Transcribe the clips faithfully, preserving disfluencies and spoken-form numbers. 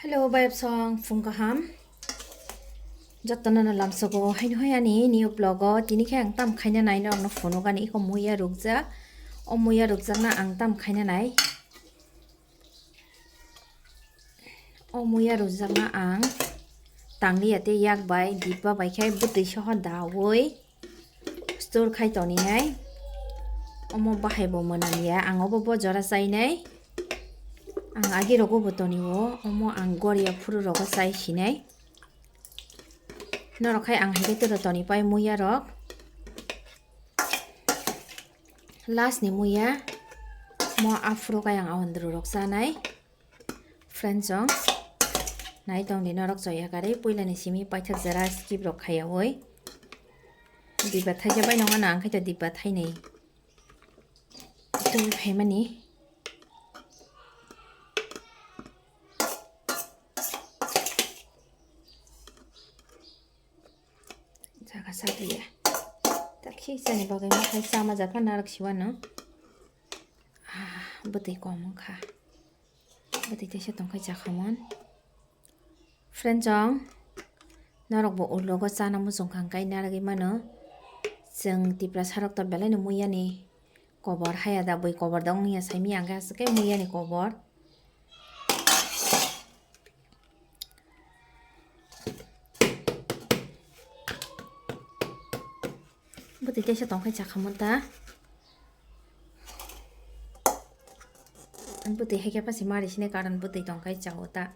Hello, bayapsong, phung kaham. Jotono no lamsogo, haino hai ani new vlog o, tini khe ang tam khaina nai norokno phunukani, iko muya rukjak. O muya rukjakna ang tam khaina nai. O muya rukjakna ang tangliya tei yak bai, dibba bai khe bwtwi soho daui. Store khai toninai. Omo bahai bo mwnam ya. Ang obo bo jora chainai. Ang agi rogo bo tonio. Omo ang goria phuru rogo chai sinai. Norok khai ang hai khe tero toni pai muya rok. Last ni muya. Mo aphuru kai ang awandru rok chanai. Friends, chwng nai tong di norok choya karwi, puila ni simi paithak jera skip rok khaiya oi. Diba thaisa bai nong ano, ang khe to diba thainwi twi phaimani. Jaga sakliya. Takhi sani bagwi ma khai sama jaka narok siwano. Ah, bwtwi kom wngkha. Bwtwi teisa tongkhai chakhamon. Friend chong, norok bo ulogo chana muchung kha hwnkhe narwgwi mano. Chwng Tiprasa rok to belai no muya ni kobor haya da, bui kobor da wngya saimanya hwnkhe aswk khe muya ni kobor. Bwtwi teisa tongkhai chakhamon ta. Bwtwi hai khe pasi mari sini karon bwtwi tongkhai chao ta.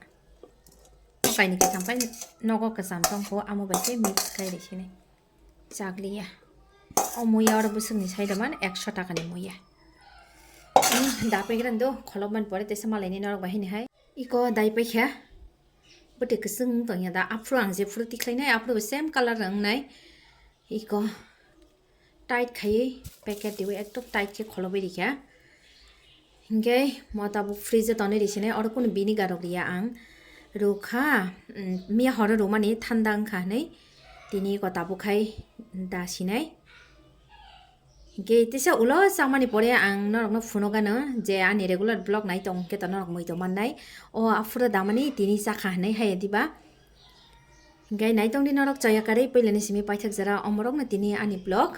O kaini kaitham pai nogo kwcham tongkho, amo bai khe mix khai ri sini. Chakliya. O muya oro bwswkni side o man ekso taka ni muya. Hmm, da paigra do kholop man pore teisa malai ni norok bai hini hai. Iko dai paikha. Bwtwi kwchwng tongya da. Aphuru ang je phuru tikhlainai, aphuru bo same colour wngnai. Iko tight khaiwi packet diwi ekdom tight khe kholobwi rikha. Hinkhe mo tabuk fridge o tonwi risinai, oro kunu vinegar rok riya ang. Rukha, mm, miya horo rwmani thanda wngkha hinwi tini iko tabuk khai da sinai. Hinkhe teisa ulo chamani pore ang norokno phunukgano je ani regular vlog nai tong khe to norok muitu mannai. O aphuru damani tini chakha hinwi haiya diba. Hinkhe naitongdi norok choya karwi puilani simi paithak jora omorokno tini ani vlog.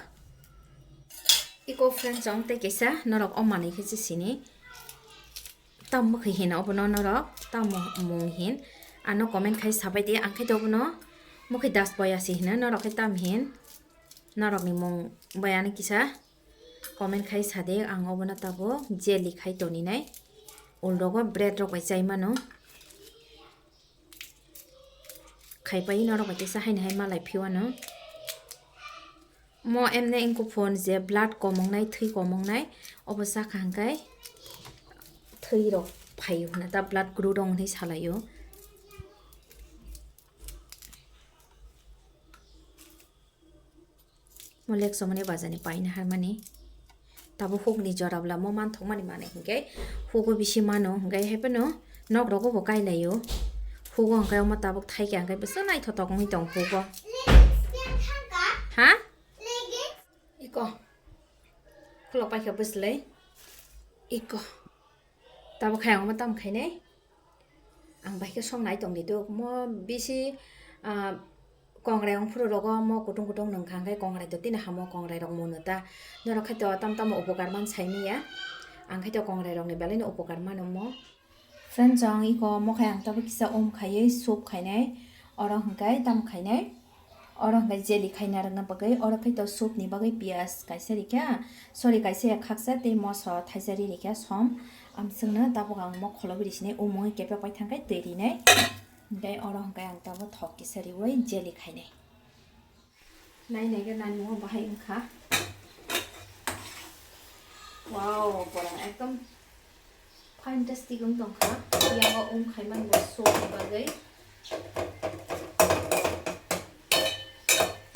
Iko friend chong tei kaisa norok o manwi khe se sini. Tam mwkhwi hino obono norok, tam mung hin. Ano comment khai sabai di, ang khe to obono mwkhwi das boya se hino, norok khe tam hin. Norokni mung bai ano kisa comment khai sade, ang obono tabuk jelly khai toninai. Ulrogo bread rok bai chai mano. Khaipai norok bai teisa haini hai malai phiwano. Mo emne ingku phone je blood kom wngnai, thwi kom wngnai, obo chakha hwnkhe thwi rok phaio hwnwi ta blood group rok hwnwi salaio. Mo lekso mani bazani paina harmani. Tabuk hukni jora bwla mo manthokmani manwi hinkhe hugo bisi mano hinkhe haiphano nok rogo bo kailaio. Hugo hinkhe omo tabuk thaikhe hinkhe bwswk naithotok wngwi tong hugo. Ha? Iko. Khulok paikha bwslai. Iko. Tabuk khai ang omo tam khainai. Ang bai khe song nai tong di do. Mo bisi, ah, kongrai ong phuru rogo mo kutung kutung nung kha, hwnkhe kongrai to tini hamo kongrai rok mono ta. Norok khai to tam tamo upokar man sai manya. Ang khai to kongrai rok ni belai no upokar mano mo. Friends, ang iko mo khai ang tabuk kisa um khaiwi soup khainai. Oro hwnkhe tam khainai. Oro hwnkhe jelly khaina rwna bagwi, oro khai to soup ni bagwi piyaj kaisa rikha, sorry, kaisa ya khaksa tei moso thaisa ri rikha som. Amswkno tabuk ang mo kholobi risini umungwi kepek pai thangkhe twi rinai. Tei oro hwnkhe ang tabuk thok kisa riwi jelly khainai. Nai nai khe nani mo bahai wngkha. Wow, borang ekdom fantastic wng tongkha. Yango um khaimani bo soup ni bagwi.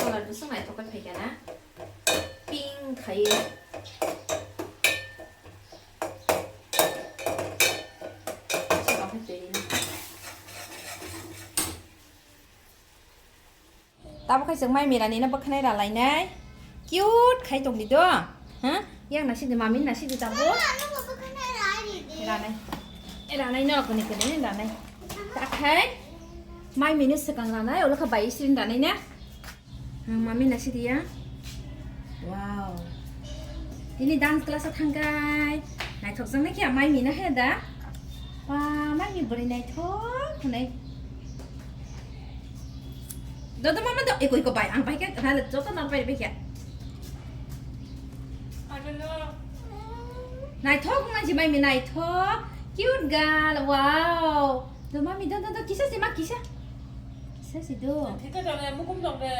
Colour bwswk naithok khe phaikha na. Pink khai. Tabuk khai chwng mai mirani no bwkhanai ralainai. Cute khai tongdi do. Ha? Yang nasi di mami nasi di tabuk. Ranai. Ranai norok ni kene ranai. Takhai mai mino swkang ranai, ulo kha bai srin ranai na. Ang mami na sidi ya. Wow. Tini dance class a thangkai. Naithok jang na kya mai mina he da. Pa mai mi bwrwi naithok hwnwi. Do do mama do eko eko bai ang bai kya na joto na bai bai kya. Naithok manji mai mi naithok. Cute girl. Wow. Do mami do do do kisa si ma kisa. Kisa si do. Thika jole mukum jole.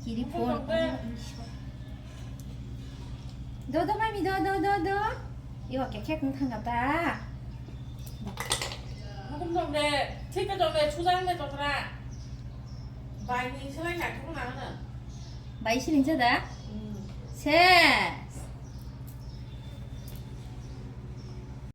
Kiri phone. Do do mami do do do do. Iwa kekek nang thangata. Mukum jole thika jole sujang le totra. Bai ni selai naithok na na. Bai siling jada. Se.